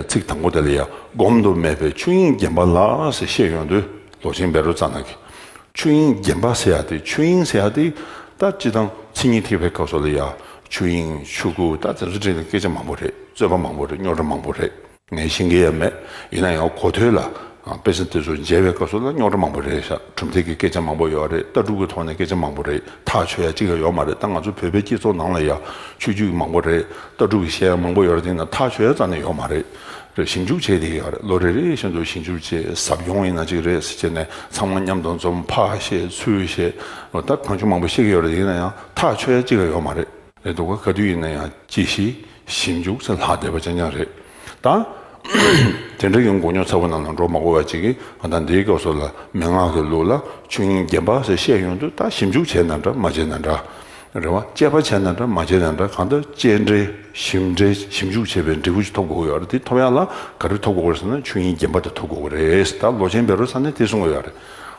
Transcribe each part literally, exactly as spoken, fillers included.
ཚིག་དང་པོ་དེ་ལ་ཡ་སྒོམ་དུ་མེད་པའི་ཆོས་དབྱིངས་བརྒྱན་པ་ལ་ཟེར་བཤད་ཡོང་དུས་ལོ་ཆེན་བཻ་རོ་ཙ་ན་གི་ཆོས་དབྱིངས་བརྒྱན་པ་ཟེར་ཡ་དེ་ཆོས་དབྱིངས་ཟེར་ཡ་དེ་ད་སྤྱི་དང་མཚན་ཉིད་ཐེག་པའི་སྐབས་སུ་ལ་ཡ་ཆོས་དབྱིངས་ཆོས་སྐུ་ད་དེ་ཚོ་འདྲ་ནི་སྐད་ཆ་མང་པོ་རེད། རྩོད་པ་མང་པོ་རེད། རྙོག་དྲ་མང་པོ་རེད། ངས་ཤེས་ཀྱི་ཡང་མེད། ཡིན་ན་ཡང་གོ་ཐོས་ལ་དཔེ་ཆ་དེ་ཚོ་མཇལ་བའི་སྐབས་སུ་ལ་རྙོག་དྲ་མང་པོ་རེད་ཤག་གྲུབ་མཐའ་གི་སྐད་ཆ་མང་པོ་ཡོད་རེད། ལྟ་གྲུབ་ཀྱི་ཐོག་ནས་སྐད་ཆ་མང་པོ་རེད། ཐག་ཆོད་ཡ་གཅིག་ཡང་ཡོད་མ་རེད། ད་ང་ཚོ་བོད་པའི་སྤྱི་ཚོགས་ནང་ལ་ཡ་ཆོས་བརྒྱུད་མང་པོ་རེད། ལྟ་གྲུབ་ཀྱི་བཤད་ཡ་མང་པོ་ཡོད་རེད། དེ་ན་ཐག་ཆོད་ཡ་རྩ་ནས་ཡོད་མ་རེད། རེད། ཞིབ་འཇུག་བྱས་བསྡད་ཡོད་རེད། ལོ་རེ་རེ་བཞིན་དུ་ཞིབ་འཇུག་བྱས། ཟབ་སྦྱོང་ཡིན་ན་གཅིག་རེད་ཟེར་བྱས་ནས་ཚང་མ་མཉམ་དུ་འཛོམས། ཕར་བཤད་ཚུར་བཤད། ད་གང་བྱུང་མང་པོ་བཤད་ཀྱི་ཡོད་རེད། ཡིན་ན་ཡང་ཐག་ཆོད་ཡ་གཅིག་ཡང་ཡོད་མ་རེད། རེད་འདུག་ག་ག་དུས་ཡིན་ན་ཡང་དཔྱད་ཞིབ་ཞིབ་འཇུག་ཟེར་ལྷག་བསྡད་པ་རྐྱང་རྐྱང་རེད། ད་དེ་འདྲ་ཡང་མགོ་རྙོག་ཚ་པོ་ནང་ལ་འགྲོ་མ་དགོས་པ་ཅིག་གིས་ད་འདིའི་སྐབས་སུ་ལ་མན་ངག་གི་ལུགས་ལ་ཆོས་དབྱིངས་བརྒྱན་པ་ཟེར་བཤད་ཡོང་དུས་ད་ཞིབ་འཇུག་བྱས་ན་འདྲ་མ་བྱས་ན་འདྲ། རེད་བ། དཔྱད་པ་བྱས་ན་འདྲ་མ་བྱས་ན་འདྲ། གང་ལྟར་དཔྱད་འབྲས་ཞིབ་འབྲས་ཞིབ་འཇུག་བྱས་པའི་འབྲས་བུ་ཞིག་ཐོབ་དགོས་ཡོད་རེད། དེ་ཐོབ་ཡག་ལ་ག་རེ་ཐོབ་དགོས་རེད་ཟེར་ན་ཆོས་དབྱིངས་བརྒྱན་པ་དེ་ཐོབ་དགོས་རེད། ད་ལོ་ཆེན་བཻ་རོ་ཙ་ནས་དེ་གསུངས་ཡོད་རེད།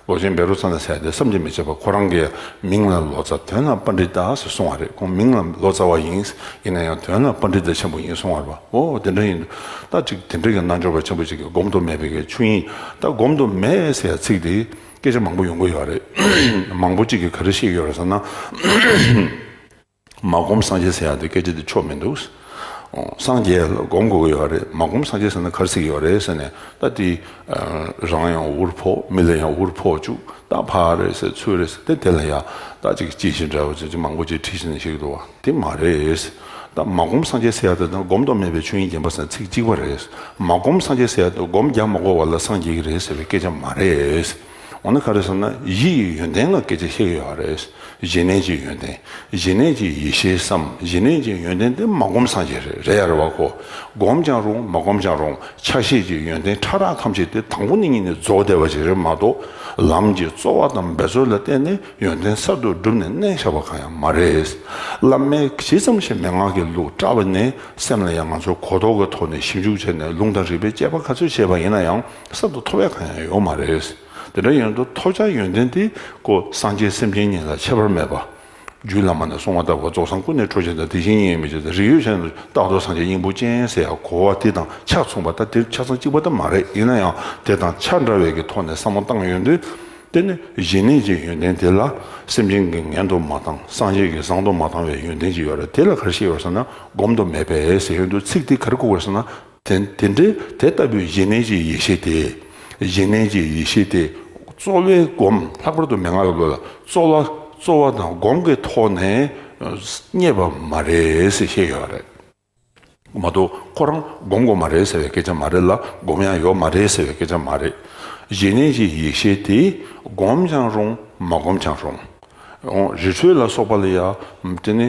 ལོ་ཆེན་བཻ་རོ་ཙ་ན་ཟེར་ཡ་དེ་བསམ་གྱིས་མི་ཁྱབ་པ། ཁོ་རང་གིས་མིང་ལ་ལོ་ཙཱ་དོན་ལ་པཎྜི་ཏ་ཟེར་གསུངས་པ་རེད། ཁོང་མིང་ལ་ལོ་ཙཱ་བ་ཡིན། ཡིན་ན་ཡང་དོན་ལ་པཎྜི་ཏ་ཆེན་པོ་ཡིན་གསུངས་པ་རེད་བ། འོ་དེ་འདྲ་ཡིན་དུས་ད་ཅིག་དེ་འདྲ་གི་རྣལ་འབྱོར་པ་ཆེན་པོ་ཅིག་གིས་སྒོམ་དུ་མེད་པའི་གི་ཆོས་དབྱིངས། ད་སྒོམ་དུ་མེད་ཟེར་ཡ་ཚིག་དེ་སྐད་ཆ་མང་པོ་ཡོང་གི་ཡོད་རེད། མང་པོ་ཅིག་གིས་ག་རེ་བཤད་ཀྱི་ཡོད་རེད་ཟེར་ན། མ་བསྒོམས་སངས་རྒྱས་ཟེར་ཡ་དེ་སྐད་ཆ་དེ་ཆོ་མི་འདུག། ཨོ། སངས་རྒྱས་ལ་སྒོམ་དགོས་ཀྱི་ཡོད་རེད། མ་བསྒོམས་སངས་རྒྱས་ཟེར་ན་ག་རེ་ཟེར་གྱི་ཡོད་རེད་ཟེར་ནས། ད་དེ་རང་ཡང་འུར་ཕོག། མི་ལ་ཡང་འུར་ཕོག་བཅུག། ད་ཕར་རེད་ཟེར་ཚུར་རེད་ཟེར། དེ་དེ་ལ་ཡ་ད་ཅིག་ཅི་ཞིག་འདྲ་བོ་ཅིག་མང་པོ་ཅིག་བྲིས་ཟིན་ནས་བཤད་ཀྱི་འདུག་བ། དེ་མ་རེད། ད་མ་བསྒོམས་སངས་རྒྱས་ཟེར་ཡ་དེ་དང་སྒོམ་དུ་མེད་པའི་ཆོས་དབྱིངས་བརྒྱན་པ་ཟེར་ཚིག་གཅིག་པ་རེད། མ་བསྒོམས་སངས་རྒྱས་ཟེར་ཡ་དེ་སྒོམ་རྒྱག་མ་དགོས་པ་ལ་སངས་རྒྱས་ཀྱི་རེད་ཟེར་བའི་སྐད་ཆ་མ་རེད། འོ་ན་ག་རེ་ཟེར་ན་གཞི་ཡི་ཡོན་ཏན་ལ་སྐད་ཆ་བཤད་ཀྱི་ཡོད་རེད། གཞི་གནས་ཀྱི་ཡོན་ཏན། གཞི་གནས་ཀྱི་ཡེ་ཤེས་སམ། གཞི་གནས་ཀྱི་ཡོན་ཏན་དེ་མ་བསྒོམས་སངས་རྒྱས་རེད། རེད་ཡ་རེད་བ་ཁོ། བསྒོམས་ཀྱང་རུང་མ་བསྒོམས་ཀྱང་རུང་ཆ་ཤས་ཀྱི་ཡོན་ཏན་ཕྲ་རགས་ཐམས་ཅད་དེ་དང་པོ་ནས་གཉིས་ནས་རྫོགས་བསྡད་པ་ཅིག་རེད་མ་གཏོགས། ལམ་གྱི་རྩོལ་བ་དང་འབད་རྩོལ་ལ་བརྟེན་ནས་ཡོན་ཏན་གསར་དུ་བསྒྲུབས་ནས་གནས་བཞག་པ་གང་ཡང་མ་རེད། བླ་མས་ཇི་ཙམ་ཞིག་མན་ངག་གི་ལུགས་བཀྲལ་བ་ནས་སེམས་ལ་ཡང་ང་ཚོ་གོ་རྟོགས་ཀྱི་ཐོག་ནས་ཞིབ་འཇུག་བྱས་ནས་ལུང་དང་རིགས་པའི་དཔྱད་པ་ག་ཚོད་བྱས་པ་ཡིན་ན་ཡང་གསར་དུ་ཐོབ་ཡ་གང་ཡང་ཡོད་མ་རེད། དེ་འདྲ་ཡིན་དུས་ཐོབ་བྱ་ཡོན་ཏན་དེ་ཀོ་སངས་རྒྱས་སེམས་ཅན་གཉིས་ལ་ཁྱད་པར་མེད་པ། རྒྱུད་བླ་མ་ནས་གསུངས་པ་ལྟ་བུ་རྫོགས་སངས་སྐུ་ནི་འཕྲོ་ཅན་དང་། དེ་བཞིན་གཉིས་མེད་ཅེས་དང་། རིགས་ཡོད་ཆ་ནས་རྟག་ཏུ་སངས་རྒྱས་སྙིང་པོ་ཅན་ཟེར་ཡ་གོ་བ་དེ་དང་ཆ་མཚུངས་པ། ད་དེ་ཆ་ཚང་གཅིག་པ་ད་མ་རེད། ཡིན་ན་ཡང་དེ་དང་ཆ་འདྲ་བའི་གི་ཐོག་ནས་བསམ་བློ་བཏང་ཡོང་དུས། དེ་ནི་གཞི་གནས་ཀྱི་ཡོན་ཏན་དེ་ལ་སེམས་ཅན་གྱིས་ངན་དུ་མ་བཏང་། སངས་རྒྱས་ཀྱིས་བཟང་དུ་མ་བཏང་བའི་ཡོན་ཏན་ཅིག་ཡོད་རེད། དེ་ལ་ག་རེ་བཤད་ཡོད་ཟེར་ན་སྒོམ་དུ་མེད་པས་ཟེར་ཡོང་དུས་ཚིག་དེ་ག་རེ་གོ་དགོས་ཟེར་ན། དེ་དེ་འདྲའི་དེ་ལྟ་བུའི་གཞི་གནས་ཀྱི་ཡེ་ཤེས་དེ། གཞི་གནས་ཀྱི་ཡེ་ཤེས་དེ་རྩོལ་བས་སྒོམ། ལྷག་པར་དུ་མན་ངག་གི་ལུགས་ལ་རྩོལ་བ་རྩོལ་བ་དང་སྒོམ་གྱི་ཐོག་ནས་རྙེད་པ་མ་རེད་ཟེར་བཤད་ཡོད་རེད་མ་གཏོགས། ཁོ་རང་སྒོམ་དགོས་མ་རེད་ཟེར་བའི་སྐད་ཆ་མ་རེད་ལ། སྒོམ་ཡ་ཡོད་མ་རེད་ཟེར་བའི་སྐད་ཆ་མ་རེད། གཞི་གནས་ཀྱི་ཡེ་ཤེས་དེ་སྒོམ་ཀྱང་རུང་མ་སྒོམ་ཀྱང་རུང་། རི་ཁྲོད་ལ་སོགས་པ་ལ་ཡ། དེ་ནི་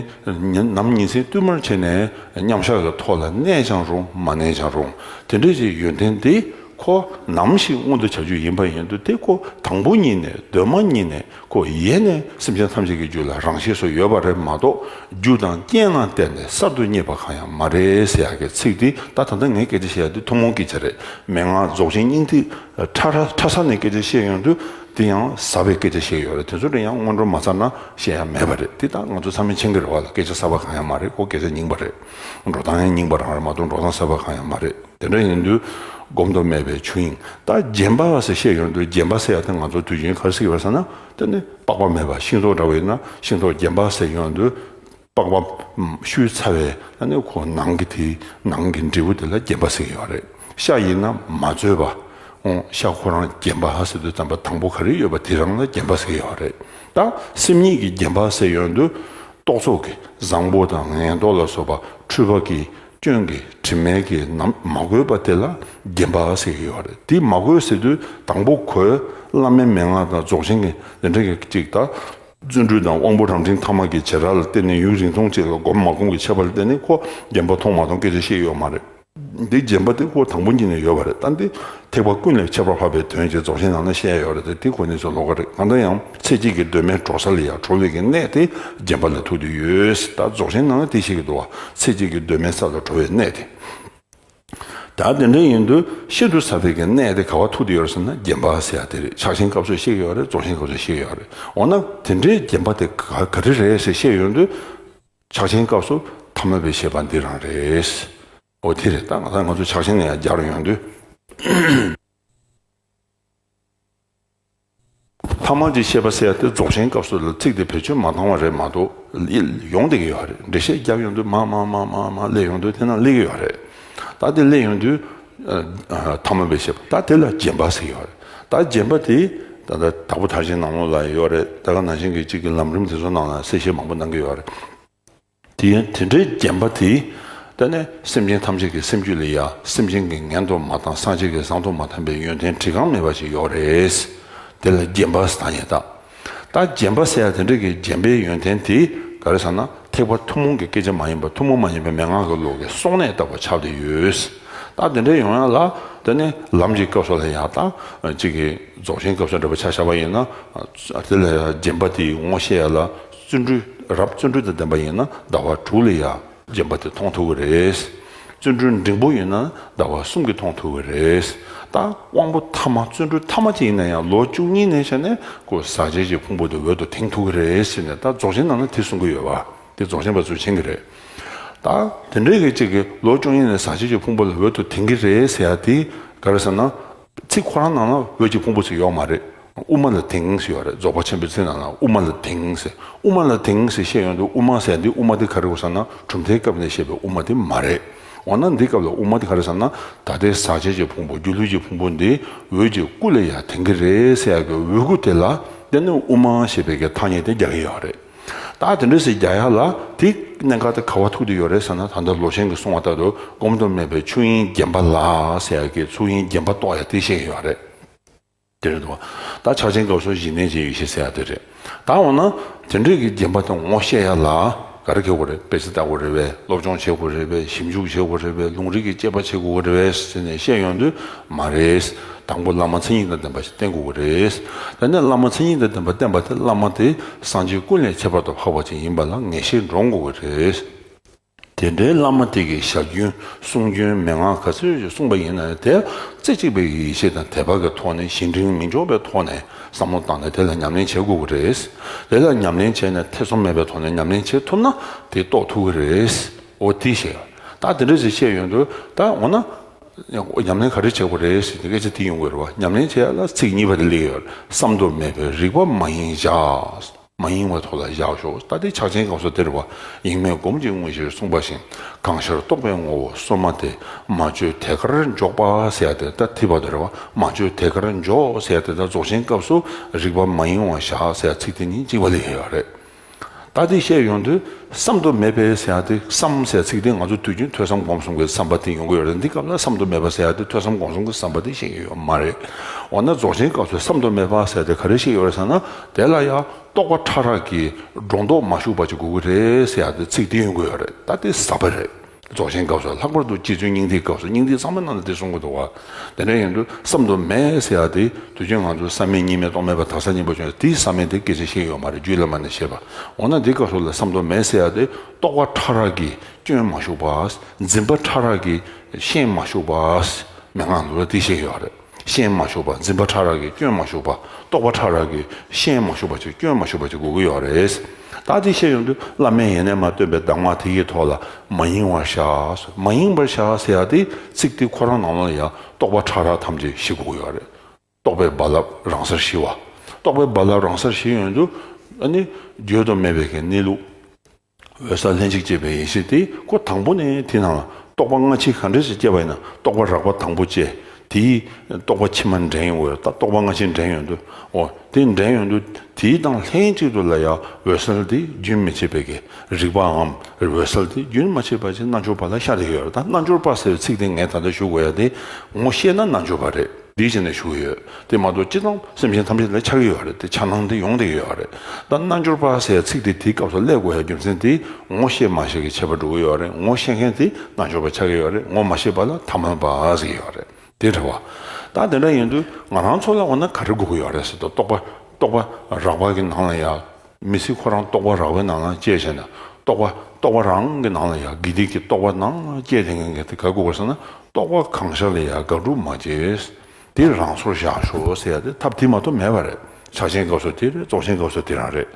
ཉིན་ནམ་ཉིན་མཚན་བསྟུད་མར་བྱས་ནས་མཉམ་བཞག་གི་ཐོག་ལ་གནས་ཀྱང་རུང་མ་གནས་ཀྱང་རུང་། དེ་འདྲའི་ཅིག་ཡོན་ཏན་དེ་ཁོ་ནམ་ཞིག་མངོན་དུ་བྱ་རྒྱུ་ཡིན་པ་ཡིན་དུས། དེ་ཁོ་དང་པོ་ཉིད་ནས་གདོད་མ་ཉིད་ནས་ཁོ་ཡེ་ནས་སེམས་ཅན་ཐམས་ཅད་ཀྱི་རྒྱུད་ལ་རང་གཤིས་སུ་ཡོད་པ་རེད་མ་གཏོགས། རྒྱུ་དང་རྐྱེན་ལ་བརྟེན་ནས་གསར་དུ་རྙེད་པ་གང་ཡང་མ་རེད་ཟེར་ཡག་གི་ཚིག་དེ། ད་ད་ལྟ་ངས་སྐད་ཆ་བཤད་ཡག་དེ་ཐུན་མོང་སྐད་ཆ་རེད། མན་ངག་རྫོགས་ཆེན་སྙིང་ཐིག་ཕྲ་ཕྲ་ས་ནས་སྐད་ཆ་བཤད་ཡོང་དུས། དེ་ཡང་ཟབ་པའི་སྐད་ཆ་བཤད་ཡོད་རེད། དེ་ཚོ་དེ་ཡང་སྔོན་འགྲོ་མ་ཚར་ན་བཤད་ཡ་མེད་པ་རེད། དེ་ད་ང་ཚོ་ཚང་མས་མཁྱེན་གྱི་རེད་བ་ལ། སྐད་ཆ་གསར་པ་གང་ཡང་མ་རེད། ཁོ་སྐད་ཆ་རྙིང་པ་རེད། འགྲོ་སྟངས་ཡང་རྙིང་པ་རང་རེད་མ་གཏོགས་འགྲོ་སྟངས་གསར་པ་གང་ཡང་མ་རེད། དེ་འདྲ་ཡིན་དུས་སྒོམ་དུ་མེད་པའི་ཆོས་དབྱིངས། ད་བརྒྱན་པ་ཟེར་བཤད་ཡོང་དུས། བརྒྱན་པ་ཟེར་ཡ་དེ་ང་ཚོ་དུས་རྒྱུན་ག་རེ་ཟེར་གྱི་ཡོད་ཟེར་ན། དེ་ནི་པགས་པ་མེད་པ། ཤིང་ཏོག་འདྲ་བོ་ཡིན་ན་ཤིང་ཏོག་བརྒྱན་པ་ཟེར་ཡོང་དུས། པགས་པ་བཤུས་ཚར་བའི་ཨ་ནི་ཁོ་ནང་གི་དེའི་ནང་གི་འབྲས་བུ་དེ་ལ་བརྒྱན་པ་ཟེར་གྱི་ཡོད་རེད། ཤ་ཡིན་ན་མ་བཙོས་པ། ཨོ། ཤ་ཁོ་རང་བརྒྱན་པ་ཟེར་དུས་ཙམ་པ་དང་པོ་ག་རེ་ཡོད་པ་དེ་རང་ལ་བརྒྱན་པ་ཟེར་གྱི་ཡོད་རེད། ད་སེམས་ཉིད་ཀྱི་བརྒྱན་པ་ཟེར་ཡོང་དུས། རྟོག་ཚོགས་ཀྱི་བཟང་པོ་དང་ངན་རྟོག་ལ་སོགས་པ་འཁྲུལ་པ་གི་སྐྱོན་གྱི་དྲི་མས་ཀྱི་ནམ་མ་གོས་པ་དེ་ལ་བརྒྱན་པ་ཟེར་གྱི་ཡོད་རེད། དེ་མ་གོས་ཟེར་དུས་དང་པོ་ཁོས་བླ་མའི་མན་ངག་དང་རྫོགས་ཆེན་གྱི་དེ་འདྲ་གི་ཅིག་ད། བརྩོན་འགྲུས་དང་དབང་པོ་རང་འདྲེན་ཐ་མ་གི་བྱེ་བྲག་ལ་བརྟེན་ནས་ཡུན་རིང་ཐུང་ཅིག་ལ་སྒོམ་མ་སྒོམ་གྱི་ཁྱད་པར་ལ་བརྟེན་ནས་ཁོ་བརྒྱན་པ་མཐོང་མ་མཐོང་སྐད་ཆ་བཤད་ཡོད་མ་རེད། འདི་བརྒྱན་པ་དེ་ཁོ་དང་པོ་ཉིད་ནས་ཡོད་པ་རེད། ད་འདི་ཐེག་པ་ཀུན་ལས་ཁྱད་པར་འཕགས་པའི་དོན་ཅེས་རྫོགས་ཆེན་ནང་ན་བཤད་ཡོད་རེད་དེ། དེ་ཁོ་ནི་ཚོ་ལོགས་ཀ་རེད། གང་ལྟར་ཡང་ཚེ་གཅིག་གི་གདོད་མའི་གྲོལ་ས་ལ་ཡང་གྲོལ་བའི་གི་གནད་དེ་བརྒྱན་པ་ལ་ཐུག་བསྡད་ཡོད། ད་རྫོགས་ཆེན་ནང་ན་དེ་བཤད་ཀྱི་འདུག་བ། ཚེ་གཅིག་གི་གདོད་མའི་ས་ལ་གྲོལ་བའི་གནད་དེ། ད་དེ་འདྲ་ཡིན་དུས་ཤིན་ཏུ་ཟབ་པའི་གི་གནད་དེ་ག་བ་ཐུག་བསྡད་ཡོད་རེད་ཟེར་ན་བརྒྱན་པ་ཟེར་ཡ་དེ་རེད། ཕྱག་ཆེན་སྐབས་སུ་བཤད་ཀྱི་ཡོད་རེད། རྫོགས་ཆེན་སྐབས་སུ་བཤད་ཀྱི་ཡོད་རེད། འོ་ན་དེ་འདྲའི་བརྒྱན་པ་དེ་ག་ག་རེ་རེད་ཟེར་བཤད་ཡོང་དུས། ཕྱག་ཆེན་སྐབས་སུ་ཐ་མལ་པའི་ཤེས་པ་འདི་རང་རེད། འོ་དེ་རེད། ད་ང་ཚང་ང་ཚོ་ཕྱག་ཆེན་ནས་ཡང་སྦྱར་ཡོང་དུས། ཐ་མལ་གྱི་ཤེས་པ་ཟེར་ཡ་དེ་རྫོགས་ཆེན་སྐབས་སུ་ལ་ཚིག་དེ་བེད་སྤྱོད་མ་བཏང་བ་རེད་མ་གཏོགས་ཡོང་བསྡད་ཀྱི་ཡོད་རེད། འགྲེལ་བཤད་རྒྱབ་ཡོང་དུས་མ་མ་མ་མ་མ་སླེབས་ཡོང་དུས་དེ་ན་སླེབས་ཀྱི་ཡོད་རེད། ད་དེ་སླེབས་ཡོང་དུས་ཨ་ཨ་ཐ་མལ་པའི་ཤེས་པ་ད་དེ་ལ་བརྒྱན་པ་ཟེར་ཡོད་རེད། ད་བརྒྱན་པ་དེ་ད་ལྟ་དྭགས་པོ་མཐར་ཕྱིན་ནང་ལོགས་ལ་ཡོད་རེད། ད་ག་ནང་བཞིན་གྱི་གཅིག་གི་ལམ་རིམ་དེ་ཚོ་ནང་ལ་གསལ་བཤད་མང་པོ་གནང་གི་ཡོད་རེད། དེ་ཡང་དེ་འདྲའི་བརྒྱན་པ་དེ། ད་ནི་སེམས་ཅན་ཐམས་ཅད་ཀྱི་སེམས་རྒྱུད་ལ་ཡ་སེམས་ཅན་གྱི་ངན་དུ་མ་བཏང་སངས་རྒྱས་ཀྱི་བཟང་དུ་མ་བཏང་པའི་ཡོན་ཏན་བྲི་གང་མེད་པ་ཞིག་ཡོད་རེད། དེ་ལ་བརྒྱན་པ་ཟེར་ད་ཡིན་ད། ད་བརྒྱན་པ་ཟེར་ཡ་དེ་འདྲ་གི་བརྒྱན་པའི་ཡོན་ཏན་དེ་ག་རེ་ཟེར་ན་ཐེག་པ་ཐུན་མོང་གི་སྐད་ཆ་མ་ཡིན་པ་ཐུན་མོང་མ་ཡིན་པའི་མན་ངག་གི་ལུགས་ཀྱི་གསུང་གནས་ལྟ་བུ་ཆགས་བསྡད་ཡོད། ད་དེ་འདྲ་ཡོང་ཡ་ལ་དེ་ནི་ལམ་གྱི་སྐབས་སུ་ལ་ཡ་ད་གཅིག་གི་རྫོགས་ཆེན་སྐབས་སུ་འདྲ་པོ་ཆ་བཞག་པ་ཡིན་ན་དེ་ལ་ཡ་བརྒྱན་པ་དེའི་ངོ་ཤེས་ཡ་ལ། བརྩོན་འགྲུས་རབ་བརྩོན་འགྲུས་དང་ལྡན་པ་ཡིན་ན་ཟླ་བ་དྲུག་ལ་ཡང་བརྒྱན་པ་དེ་མཐོང་ཐུབ་ཀྱི་རེད། བརྩོན་འགྲུས་འབྲིང་པོ་ཡིན་ན་ཟླ་བ་གསུམ་གྱིས་མཐོང་ཐུབ་ཀྱི་རེད། ད་དབང་པོ་ཐ་མ་བརྩོན་འགྲུས་ཐ་མ་ཅིག་ཡིན་ན་ཡང་ལོ་བཅུ་གཉིས་ནས་བྱས་ནས་ཁོ་ཟག་བཅས་ཀྱི་ཕུང་པོ་དེ་འོད་དུ་དེངས་ཐུབ་ཀྱི་རེད་ཟེར་ནས་ད་རྫོགས་ཆེན་ནང་ན་དེ་གསུང་གི་ཡོད་པ་དེ་རྫོགས་ཆེན་པ་ཚོས་མཁྱེན་གྱི་རེད། ད་དེ་འདྲའི་གི་ཅིག་གི་ལོ་བཅུ་གཉིས་ནས་ཟག་བཅས་ཀྱི་ཕུང་པོ་ལ་འོད་དུ་དེངས་ཀྱི་རེད་ཟེར་ཡ་དེ་ག་རེ་ཟེར་ན། ཚིག་ཁོ་རང་ནང་ན་འོད་ཀྱི་ཕུང་པོ་ཚིག་ཡོད་མ་རེད། དབུ་མ་ལ་དེངས་ཟེར་ཡོད་རེད། རྫོགས་པ་ཆེན་པོའི་ཚིག་ནང་ན་དབུ་མ་ལ་དེངས་ཟེར། དབུ་མ་ལ་དེངས་ཟེར་བཤད་ཡོང་དུས་དབུ་མ་ཟེར་འདི་དབུ་མ་འདི་ག་རེ་གོ་ཟེར་ན་གྲུབ་མཐའི་སྐབས་ནས་བཤད་པའི་དབུ་མ་འདི་མ་རེད། འོ་ན་འདི་སྐབས་ལ་དབུ་མ་འདི་ག་རེ་ཟེར་ན་ད་ལྟའི་ཟག་བཅས་ཀྱི་ཕུང་པོ་སྒྱུ་ལུས་ཀྱི་ཕུང་པོ་འདི་འོད་ཀྱི་སྐུ་ལ་ཡང་དེངས་ཀྱི་རེད་ཟེར་ཡག་གི་འོད་སྐུ་དེ་ལ་དེ་ནི་དབུ་མ་ཞེས་པའི་གི་ཐ་སྙད་དེ་རྒྱག་གི་ཡོད་རེད། ད་དེ་འདྲ་ཟེར་རྒྱག་ཡག་ལ་དེ་གནད་འགག་དེ་ག་བ་ཐུག་བསྡད་ཡོད་རེད་ཟེར་ན་ད་ལྟ་ལོ་ཆེན་གྱིས་གསུངས་པ་ལྟར་དུ་སྒོམ་དུ་མེད་པའི་ཆོས་དབྱིངས་བརྒྱན་པ་ལ་ཟེར་ཡག་གི་ཆོས་དབྱིངས་བརྒྱན་པ་རྟོགས་ཡག་དེ་བཤད་ཀྱི་ཡོད་རེད། དེ་རེད་འདུག་ད་ཕྱག་ཆེན་སྐབས་སུ་གཞི་གནས་ཀྱི་ཡེ་ཤེས་ཟེར་ཡ་དེ་རེད། ད་འོ་ན་དེ་འདྲའི་གི་བརྒྱན་པ་དེ་ངོ་ཤེས་ཡ་ལ་ག་རེ་དགོས་དགོས་རེད། དཔེ་ཆ་ལྟ་དགོས་རེད་པས། སློབ་སྦྱོང་བྱེད་དགོས་རེད་པས། ཞིབ་འཇུག་བྱེད་དགོས་རེད་པས། ལུང་རིགས་ཀྱི་དཔྱད་པ་བྱེད་དགོས་རེད་པས་ཟེར་ནས་བཤད་ཡོང་དུས་མ་རེད། དང་པོ་བླ་མ་མཚན་ཉིད་དང་ལྡན་པ་ཞིག་བསྟེན་དགོས་ཀྱི་རེད། ད་ནས་བླ་མ་མཚན་ཉིད་དང་ལྡན་པ་བསྟེན་པ་དེ་བླ་མ་དེ་སངས་རྒྱས་ཀུན་ལས་ཁྱད་པར་དུ་འཕགས་པ་ཅིག་ཡིན་པ་ལ་ངེས་ཤེས་འདྲོངས་དགོས་ཀྱི་རེད། དེ་འདྲའི་བླ་མ་དེ་གི་ཞལ་རྒྱུན་གསུང་རྒྱུན་མན་ངག་ག་ཚོད་ཅིག་གསུངས་པ་ཡིན་ན་ཡང་དེ་རྩེ་གཅིག་པའི་ཡིད་ཆེས་དང་དད་པ་གི་ཐོག་ནས་གཞན་དྲིང་མི་འཇོག་པའི་ཐོག་ནས་བསམ་བློ་བཏང་ནས་དེ་ལ་ཉམས་ལེན་བྱེད་དགོས་ཀྱི་རེད། དེ་ལ་ཉམས་ལེན་བྱས་ནས་ཐེ་ཚོམ་མེད་པའི་ཐོག་ནས་ཉམས་ལེན་བྱེད་ཐུབ་ན་དེ་རྟོགས་ཐུབ་ཀྱི་རེད། འོ་དེ་བཤད། ད་དེ་འདྲ་ཞིག་བཤད་ཡོང་དུས་ད་འོ་ན་ཉམས་ལེན་ག་རེ་བྱེད་དགོས་རེད་ཟེར་ཏེ་སྐད་ཆ་དེ་ཡོང་གི་རེད་བ། ཉམས་ལེན་བྱེད་ཡ་ལ་ཚིག་གཉིས་པ་དེ་སླེབས་ཡོད་རེད། བསམ་དུ་མེད་པའི་རིག་པ་མ་ཡེངས་བཞག་མ་ཡེངས་པའི་ཐོག་ལ་བཞག་ཤོག་ད་དེ་ཕྱག་ཆེན་སྐབས་སུ་དེ་རེད་བ། ཡེངས་མེད་སྒོམ་གྱི་དངོས་གཞིར་གསུངས་པ་བཞིན་གང་ཤར་རྟོག་པའི་ངོ་བོ་སོ་མ་སྟེ། མ་བཅོས་དེ་ཀར་འཇོག་པ་ཟེར་ཡ་དེ་ད་དེ་བར་དུ་རེད་བ། མ་བཅོས་དེ་ཀར་འཇོག་ཟེར་ཡ་དེ་ད་རྫོགས་ཆེན་སྐབས་སུ་རིག་པ་མ་ཡེངས་པར་བཞག་ཟེར་ཡ་ཚིག་དེ་གཉིས་གཅིག་པ་ལ་ཡོད་རེད། ད་དེ་བཤད་ཡོང་དུས་བསམ་དུ་མེད་པའི་ཟེར་ཡ་དེ་བསམ་ཟེར་ཚིག་དེ་ང་ཚོ་དུས་རྒྱུན་ཐོས་བསམ་སྒོམ་གསུམ་གྱི་བསམ་པ་དེ་ཡོང་གི་ཡོད་རེད། འདི་སྐབས་ལ་བསམ་དུ་མེད་པ་ཟེར་ཡ་དེ་ཐོས་བསམ་སྒོམ་གསུམ་གྱི་བསམ་པ་དེ་བཤད་ཀྱི་ཡོད་མ་རེད། འོ་ན་རྫོགས་ཆེན་སྐབས་སུ་བསམ་དུ་མེད་པ་ཟེར་ཡ་དེ་ག་རེ་བཤད་ཡོད་རེད་ཟེར་ན་དེ་ལ་ཡང་རྟོག་པ་ཕྲ་རགས་ཀྱིས་སྒྲོ་འདོགས་མ་ཞུགས་པ་ཅིག་དགོས་ཀྱི་རེད་ཟེར་ཡ་དེ་ཚིག་དེ་ཡོང་གི་ཡོད་རེད། ད་དེ་ཟབ་པ་རེད། རྫོགས་ཆེན་སྐབས་སུ་ལྷག་པར་དུ་རྗེ་བཙུན་སྙིང་ཐིག་སྐབས་སུ་སྙིང་ཐིག་ཚང་མའི་ནང་ན་དེ་གསུང་གི་འདུག་བ། དེ་འདྲ་ཡིན་དུས་བསམ་དུ་མེད་ཟེར་ཡ་དེ་དུས་རྒྱུན་ང་ཚོ་བསམ་མེད་གཉིས་མེད་རྟོག་མེད་པ་དག་ས་གཉིས་པ་བྱུང་དེའི་བསམ་མེད་དེ་སྐད་ཆ་བཤད་ཡོད་མ་རེད། རྒྱུད་བླ་མ་ནས་བཤད་པ། འོ་ན་འདི་སྐབས་སུ་ལ་བསམ་དུ་མེད་ཟེར་ཡ་དེ་རྟོག་པ་ཕྲ་རགས་ཀྱིས་སྐྱོན་མ་ཞུགས་པ། འཛིན་པ་ཕྲ་རགས་ཀྱིས་ཤན་མ་ཞུགས་པ། མན་ངག་འདུག་ལ་དེ་བཤད་ཡོད་རེད། ཤན་མ་ཞུགས་པ། འཛིན་པ་ཕྲ་རགས་ཀྱིས་སྐྱོན་མ་ཞུགས་པ། རྟོག་པ་ཕྲ་རགས་ཀྱིས་ཤན་མ་ཞུགས་པ་ཅིག་སྐྱོན་མ་ཞུགས་པ་ཅིག་དགོས་ཀྱི་ཡོད་རེད། ད་དེ་བཤད་ཡོང་དུས་བླ་མས་ཡེ་ནས་མ་སྟོན་པའི་གདམས་ངག་དེ་ཡི་ཐོག་ལ་མ་ཡེངས་པར་བཞག་མ་ཡེངས་པར་བཞག་ཟེར་ཡ་དེ་ཚིག་དེ་ཁོ་རང་ནང་ལ་ཡང་རྟོག་པ་ཕྲ་རགས་ཐམས་ཅད་ཞི་དགོས་ཀྱི་ཡོད་རེད། རྟོག་པའི་རྦ་རླབས་རང་སར་ཞི་བ། རྟོག་པའི་རྦ་རླབས་རང་སར་ཞི་ཡོང་དུས་ཨ་ནི་བརྗོད་དུ་མེད་པའི་གི་གནས་ལུགས། འོད་གསལ་ལྷན་ཅིག་སྐྱེས་པའི་ཡེ་ཤེས་དེ་ཁོ་དང་པོ་ནས་དེ་ནང་ལ་རྟོག་པ་སྔ་ཕྱི་ག་འདྲ་ཞིག་སྐྱེས་པ་ཡིན་ན་རྟོག་པ་རགས་པ་དང་པོ་སྐྱེས། དེའི་རྟོག་པ་ཕྱི་མ་འདྲེན་ཡོང་བས་ད་རྟོག་པ་སྔ་ཕྱི་འདྲེན་ཡོང་དུས་འོ་དེ་འདྲེན་ཡོང་དུས་དེའི་དང་ལྷན་ཅིག་ཏུ་ལ་ཡང་འོད་གསལ་དེ་རྒྱུན་མི་འཆད་པའི་གི་རིག་པའམ་འོད་གསལ་དེ་རྒྱུན་མ་ཆད་པ་ཞིག་རྣལ་འབྱོར་པ་ལ་ཤར་བསྡད་ཡོད་རེད། ད་རྣལ་འབྱོར་པ་ཟེར་བའི་ཚིག་དེ་ངས་ད་ལྟ་ཞུ་དགོས་ཡ་དེ་ངོ་ཤེས་ན་རྣལ་འབྱོར་པ་རེད། འདིའི་ཆ་ནས་ཞུ་གི་ཡོད། དེ་མ་གཏོགས་སྤྱིར་བཏང་སེམས་ཅན་ཐམས་ཅད་ལ་ཆགས་ཀྱི་ཡོད་རེད། དེ་འཆར་སྣང་དེ་ཡོང་བསྡད་ཀྱི་ཡོད་རེད། ད་རྣལ་འབྱོར་པ་ཟེར་ཚིག་དེ་དེའི་སྐབས་སུ་སླེབས་དགོས་ཡ་རྒྱུ་མཚན་དེ་ངོ་ཤེས་མ་ཤེས་ཀྱི་ཁྱད་པར་འགྲོ་གི་ཡོད་རེད། ངོ་ཤེས་མཁན་དེ་རྣལ་འབྱོར་པ་ཆགས་ཀྱི་ཡོད་རེད། ངོ་མ་ཤེས་པ་ལ་ཐ་མལ་པ་ཟེར་གྱི་ཡོད་རེད། དེ་འདྲ་བ། ད་དེ་འདྲ་ཡིན་དུས་ང་རང་ཚོ་ལ་འོ་ན་ག་རེ་དགོས་ཀྱི་ཡོད་རེད་ཟེར་དུས་རྟོག་པ་རྟོག་པ་རགས་པ་གི་ནང་ལ་ཡ། མི་ཚེ་ཁོ་རང་རྟོག་པ་རགས་པའི་ནང་ལ་སྐྱེས་བྱས་ན་རྟོག་པ་རྟོག་པ་རང་གི་ནང་ལ་ཡ་དགེ་སྡིག་གི་རྟོག་པ་ནང་ལ་སྐྱེས་དེ་ངན་གྱི་དེ་ག་དགོས་པར་ཟེར་ན་རྟོག་པ་གང་ཤར་ལ་ཡ་དགག་སྒྲུབ་མ་བྱེད། དེ་རང་སོར་བཞག་ཤོག་ཟེར་ཡ་དེ་ཐབས་དེ་མ་གཏོགས་མེད་པ་རེད། ཕྱག་ཆེན་སྐབས་སུ་དེ་རེད། རྫོགས་ཆེན་སྐབས་སུ་དེ་རང་རེད།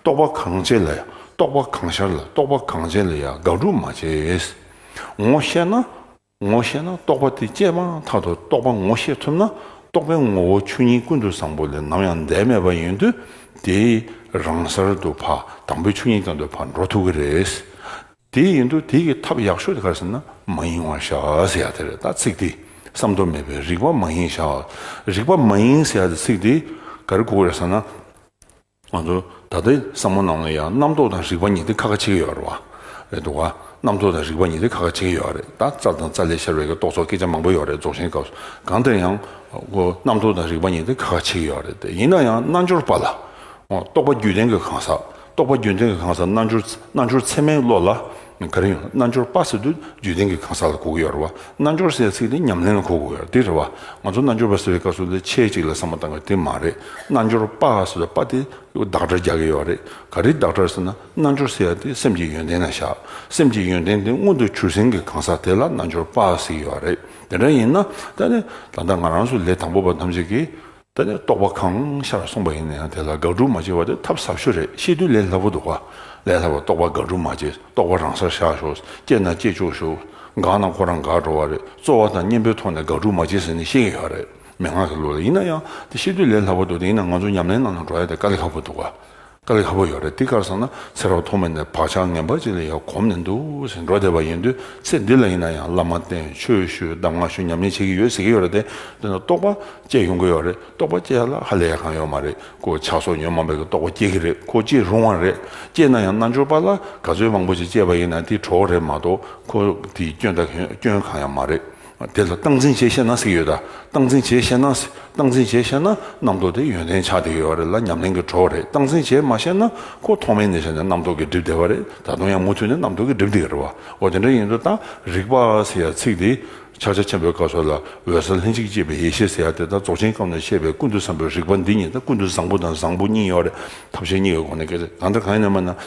རྟོག་པ་གང་སྐྱེ་ལ་ཡ་རྟོག་པ་གང་ཤར་ལ་རྟོག་པ་གང་སྐྱེ་ལ་ཡ་དགག་སྒྲུབ་མ་བྱེད། ངོ་ཤེས་ན། ངོ་ཤེས་ན་རྟོག་པ་དེ་སྐྱེས་མ་ཐག་ཏུ་རྟོག་པ་ངོ་ཤེས་ཐུབ་ན་རྟོག་པའི་ངོ་བོ་ཆོས་ཉིད་ཀུན་ཏུ་བཟང་པོ་ལས་ནམ་ཡང་འདས་མེད་པ་ཡིན་དུས་དེའི་རང་སར་དུ་ཕར་དང་པོའི་ཆོས་ཉིད་ཀུན་ཏུ་ཕར་འགྲོ་ཐུབ་ཀྱི་རེད། དེ་ཡིན་དུས་དེ་གི་ཐབས་ཡག་ཤོས་དེ་ག་རེ་ཟེར་ན་མ་ཡེངས་པར་བཞག་ཟེར་ཡ་དེ་རེད། ད་ཚིག་དེ་བསམ་དུ་མེད་པའི་རིག་པ་མ་ཡེངས་བཞག་རིག་པ་མ་ཡེངས་ཟེར་ཡ་དེ་ཚིག་དེ་ག་རེ་གོ་དགོས་རེད་ཟེར་ན། ང་ཚོ་ད་ལྟའི་བསམ་བློ་ནང་ལ་ཡང་རྣམ་རྟོག་དང་རིག་པ་གཉིས་དེ་ཁ་ཁ་ཕྱེ་གི་ཡོད་རེད་བ། རེད་འདུག་ག་རྣམ་རྟོག་དང་རིག་པ་གཉིས་དེ་ཁ་ཁ་ཕྱེ་གི་ཡོད་རེད། ད་རྩལ་དང་རྩལ་ལས་ཤར་བའི་གི་རྟོག་ཚོགས་སྐད་ཆ་མང་པོ་ཡོད་རེད། རྫོགས་ཆེན་སྐབས་སུ་གང་ལྟར་ཡང་ཁོ་རྣམ་རྟོག་དང་རིག་པ་གཉིས་དེ་ཁ་ཁ་ཕྱེ་གི་ཡོད་རེད་དེ། ཡིན་ན་ཡང་རྣལ་འབྱོར་པ་ལ་རྟོག་པ་རྒྱུད་ལྡན་གྱི་གང་ཟག་རྟོག་པ་རྒྱུད་ལྡན་གྱི་གང་ཟག་རྣལ་འབྱོར་རྣལ་འབྱོར་ཚད་མའི་བློ་ལ་ག་རེ་ཡོང་། རྣལ་འབྱོར་པ་ཟེར་དུས་རྒྱུད་ལྡན་གྱི་གང་ཟག་ལ་གོ་གི་ཡོད་རེད་བ། རྣལ་འབྱོར་ཟེར་ཚིག་དེ་ཉམས་ལེན་ལ་གོ་དགོས་ཡོད་རེད། དེ་རེད་བ། ང་ཚོ་རྣལ་འབྱོར་པ་ཟེར་བའི་སྐབས་སུ་ལ་ཆེད་ཅིག་ལ་བསམ་བློ་བཏང་གི་དེ་མ་རེད། རྣལ་འབྱོར་པ་ཟེར་དུས་པ་དེ་བདག་སྒྲ་རྒྱག་གི་ཡོད་རེད། ག་རེ་བདག་སྒྲ་ཟེར་ན་རྣལ་འབྱོར་ཟེར་ཡ་དེ་སེམས་ཀྱི་ཡོན་ཏན་ལ་བཞག་སེམས་ཀྱི་ཡོན་ཏན་དེ་མངོན་དུ་གྱུར་ཟིན་གྱི་གང་ཟག་དེ་ལ་རྣལ་འབྱོར་པ་ཟེར་གྱི་ཡོད་རེད། དེ་འདྲ་ཡིན་ན་ད་ནི་ད་ལྟ་ང་རང་ཚོ་ལས་དང་པོ་པ་ཐམས་ཅད་ཀྱིས། དེ་ནས་རྟོག་པ་གང་ཤར་སོང་བ་ཡིན་ན་ཡང་དེ་ལ་དགག་སྒྲུབ་མ་བྱས་པ་དེ་ཐབས་ཟབ་ཤོས་རེད། ཤེས་དུས་ལས་སླ་པོ་འདུག་ག་ལས་སླ་པོ། རྟོག་པ་དགག་སྒྲུབ་མ་བྱས། རྟོག་པ་རང་སར་བཞག་ཤོག་སྐྱེས་ན་སྐྱེ་ཆོག་ཤོག་འགག་ན་ཁོ་རང་འགག་འགྲོ་བ་རེད། རྩོལ་བ་དང་གཉེན་པོའི་ཐོག་ནས་དགག་སྒྲུབ་མ་བྱས་ཟེར་ནས་བཤད་ཀྱི་ཡོད་རེད། མན་ངག་གི་ལུགས་ལ། ཡིན་ན་ཡང་དེ་ཤེས་དུས་ལས་སླ་པོ་འདུག་དེ་ཡིན་ན་ང་ཚོ་ཉམས་ལེན་ནང་ལ་འགྲོ་ཡ་དེ་དཀའ་ལས་ཁག་པོ་འདུག་ག་དཀའ་ལས་ཁག་པོ་ཡོད་རེད། དེ་ག་རེ་ཟེར་ན་ཚེ་རབས་ཐོག་མེད་ནས་བག་ཆགས་ངན་པ་ཅིག་ལ་ཡང་གོམས་ནས་འདུག་ཟེར་འགྲོ་བསྡད་པ་ཡིན་དུས། ཚེ་འདི་ལ་ཡིན་ན་ཡང་བླ་མ་བསྟེན། ཆོས་ཞུ། གདམས་ངག་ཞུ། ཉམས་ལེན་བྱེད་ཀྱི་ཡོད་ཟེར་གྱི་ཡོད་རེད་དེ། དེ་ནི་རྟོག་པ་སྐྱེ་ཡོང་གི་ཡོད་རེད། རྟོག་པ་སྐྱེ་ཡ་ལ་ཧ་ལས་ཡ་གང་ཡོད་མ་རེད། ཁོ་ཆགས་སོགས་ཉོན་མོངས་པའི་གི་རྟོག་པ་སྐྱེ་གི་རེད། ཁོ་སྐྱེ་རུང་བ་རེད། སྐྱེས་ན་ཡང་རྣལ་འབྱོར་པ་ལ་ག་ཚོད་མང་པོ་ཞིག་སྐྱེས་པ་ཡིན་ན་དེ་གྲོགས་རེད་མ་གཏོགས་ཁོ་དེའི་སྐྱོན་དང་སྐྱོན་གང་ཡང་མ་རེད། དེ་ལ་སྟངས་འཛིན་བྱེད་ཤེས་ན་ཟེར་གྱི་ཡོད་ད། སྟངས་འཛིན་བྱེད་ཤེས་ན། སྟངས་འཛིན་བྱེད་ཤེས་ན་རྣམ་རྟོག་དེ་ཡོན་ཏན་ཆགས་བསྡད་ཀྱི་ཡོད་རེད་ལ་ཉམས་ལེན་གྱི་གྲོགས་རེད། སྟངས་འཛིན་བྱེད་མ་ཤེས་ན་ཁོ་ཐོག་མེད་ནས་བྱས་ནས་རྣམ་རྟོག་གིས་བསྒྲིབས་བསྡད་པ་རེད། ད་དུང་ཡང་མུ་མཐུད་ནས་རྣམ་རྟོག་གིས་བསྒྲིབས་བསྡད་ཀྱི་རེད་བ། འོ་དེ་འདྲ་ཡིན་དུས་ད་རིག་པ་ཟེར་ཡ་ཚིག་དེ་ཕྱག་རྒྱ་ཆེན་པོའི་སྐབས་སུ་ལ་འོད་གསལ་ལྷན་ཅིག་སྐྱེས་པའི་ཡེ་ཤེས་ཟེར་ཡ་དེ་ད་རྫོགས་ཆེན་སྐབས་ནས་བཤད་པའི་ཀུན་ཏུ་བཟང་པོའི་རིག་པ་འདི་ཉིད་ད་ཀུན་ཏུ་བཟང་པོ་དང་བཟང་པོ་གཉིས་ཡོད་རེད། ཐབས་ཤེས་གཉིས་ཀྱི་སྒོ་ནས་སྐད་ཆ་གང་ལྟར་གང་ཡིན་ན་མིན་ན།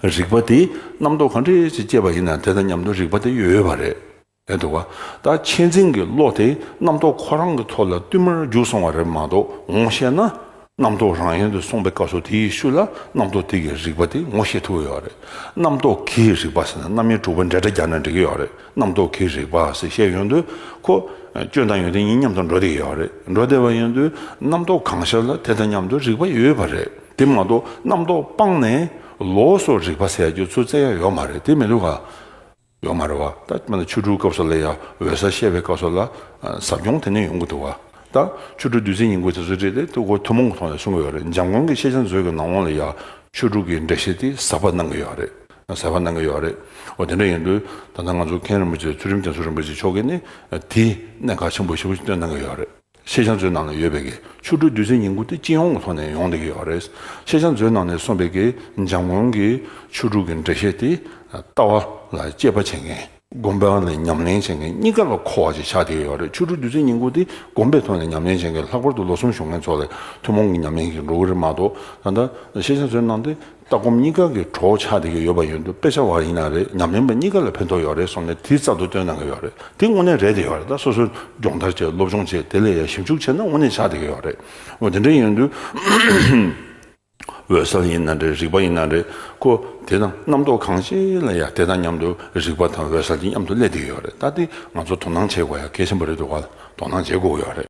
རིག་པ་དེ་རྣམ་རྟོག་ག་འདྲ་ཞིག་སྐྱེས་པ་ཡིན་ན་དེ་དང་མཉམ་དུ་རིག་པ་དེ་ཡོད་པ་རེད། རེད་འདུག་ག་ད་མཁྱེན་བརྩེ་གི་བློ་དེ་རྣམ་རྟོག་ཁོ་རང་གི་ཐོག་ལ་བསྟུད་མར་འཇུག་སོང་བ་རེད་མ་གཏོགས་ངོ་ཤེས་ན། རྣམ་རྟོག་རང་ཡན་དུ་སོང་པའི་སྐབས་སུ་དེའི་ཤུལ་ལ་རྣམ་རྟོག་དེ་གི་རིག་པ་དེ་ངོ་ཤེས་ཐུབ་ཀྱི་ཡོད་རེད། རྣམ་རྟོག་གི་རིག་པ་ཟེར་ན་རྣམ་དབྱེ་དྲུག་པ་འབྲེལ་སྒྲ་བརྒྱབ་ན་འགྲིག་གི་ཡོད་རེད། རྣམ་རྟོག་གི་རིག་པ་ཟེར་བཤད་ཡོང་དུས་ཁོ་སྐྱོན་དང་ཡོན་ཏན་གཉིས་མཉམ་དུ་འགྲོ་བསྡད་ཀྱི་ཡོད་རེད། འགྲོ་བསྡད་པ་ཡིན་དུས་རྣམ་རྟོག་གང་ཤར་ལ་དེ་དང་མཉམ་དུ་རིག་པ་ཡོད་པ་རེད། དེ་མ་གཏོགས་རྣམ་རྟོག་སྤངས་ནས་ལོགས་སུ་རིག་པ་ཟེར་ཡ་རྒྱུ་ཚུར་བཙལ་ཡ་ཡོད་མ་རེད། དེ་མི་འདུག་ག་ཡོད་མ་རེད་བ། ད་མ་ནི་ཆོས་དྲུག་སྐབས་སུ་ལ་ཡ་འོད་གསལ་བཤད་པའི་སྐབས་སུ་ལ་ཟབ་སྦྱོང་དེ་ནས་ཡོང་གི་འདུག་བ། ད་ཆོས་དྲུག་བདུད་རྩི་ཉིང་ཁུ་དེ་ཚོ་བྲིས་ཏེ་ཐུགས་ཁོ་ཐུན་མོང་གི་ཐོག་ནས་གསུང་གི་ཡོད་རེད། འཇམ་མགོན་གྱི་ཤེས་བྱ་མཛོད་ཀྱི་ནང་ལོགས་ལ་ཡ་ཆོས་དྲུག་གི་འགྲེལ་བཤད་དེ་ཟབ་པ་གནང་གི་ཡོད་རེད། ཟབ་པ་གནང་གི་ཡོད་རེད། འོ་དེ་འདྲ་ཡིན་དུས་ད་ལྟ་ང་ཚོ་མཁན་རིན་པོ་ཆེ་ཚུལ་ཁྲིམས་རྒྱ་མཚོ་རིན་པོ་ཆེ་མཆོག་གིས་ནི་དེ་གནད་འགག་ཆེན་པོ་ཞེ་པོ་ཞིག་བཏོན་གནང་གི་ཡོད་རེད། ཤེས་བྱ་མཛོད་ནང་ལ་ཡོད་པའི་གི་ཆོས་དྲུག་བདུད་རྩི་ཉིང་ཁུ་དེ་སྤྱི་ཡོངས་ཀྱི་ཐོག་ནས་ཡོང་བསྡད་ཀྱི་ཡོད་རེད། ཤེས་བྱ་མཛོད་ནང་ནས་གསུངས་པའི་གི་འཇམ་མགོན་གྱི་ཆོས་དྲུག་གི་འགྲེལ་བཤད་དེ་ལྟ་བ་ལ་དཔྱད་པ་བྱེད་མཁན། སྒོམ་པ་ལ་ཉམས་ལེན་བྱེད་མཁན་གཉིས་ཀ་ལ་མཁོ་བ་ཅིག་ཆགས་བསྡད་ཀྱི་ཡོད་རེད། ཆོས་དྲུག་བདུད་རྩི་ཉིང་ཁུ་དེ་སྒོམ་པའི་ཐོག་ནས་ཉམས་ལེན་བྱེད་མཁན་ལྷག་པར་དུ་ལོ་གསུམ་བཞུགས་མཁན་ཚོ་ལ་ཐུན་མོང་གི་ཉམས་ལེན་ཞིག་འགྲོ་གི་རེད་མ་གཏོགས། ད་ལྟ་ཤེས་བྱ་མཛོད་ནང་དེ་ལྟ་སྒོམ་གཉིས་ཀ་གི་གྲོགས་ཆགས་བསྡད་ཀྱི་ཡོད་པ་ཡིན་དུས་དཔེ་ཆ་བ་ཡིན་ན་རེད། ཉམས་ལེན་པ་གཉིས་ཀ་ལ་ཕན་ཐོགས་ཡོད་རེད་གསུངས་ནས་དེ་རྩལ་དུ་བཏོན་གནང་གི་ཡོད་རེད། དེ་དངོས་གནས་རེད་དེ་ཡོད་རེད། ད་སོ་སོས་སྦྱོང་བརྡར་བྱས། སློབ་སྦྱོང་བྱས། དེ་ལ་ཡང་ཞིབ་འཇུག་བྱས་ན་དངོས་གནས་ཆགས་བསྡད་ཀྱི་ཡོད་རེད། འོ་དེ་འདྲ་ཡིན་དུས་འོད་གསལ་ཡིན་ན་རེད། རིག་པ་ཡིན་ན་རེད། ཁོ་དེ་དང་རྣམ་རྟོག་གང་ཞིག་ལ་ཡང་དེ་དང་མཉམ་དུ་རིག་པ་དང་འོད་གསལ་གྱི་མཉམ་དུ་སླེབས་བསྡད་ཀྱི་ཡོད་རེད། ད་དེ་ང་ཚོ་དོ་སྣང་བྱེད་དགོས་ཡ་གལ་ཆེན་པོ་རེད་འདུག་ག་དོ་སྣང་བྱེད་དགོས་ཡོད་རེད།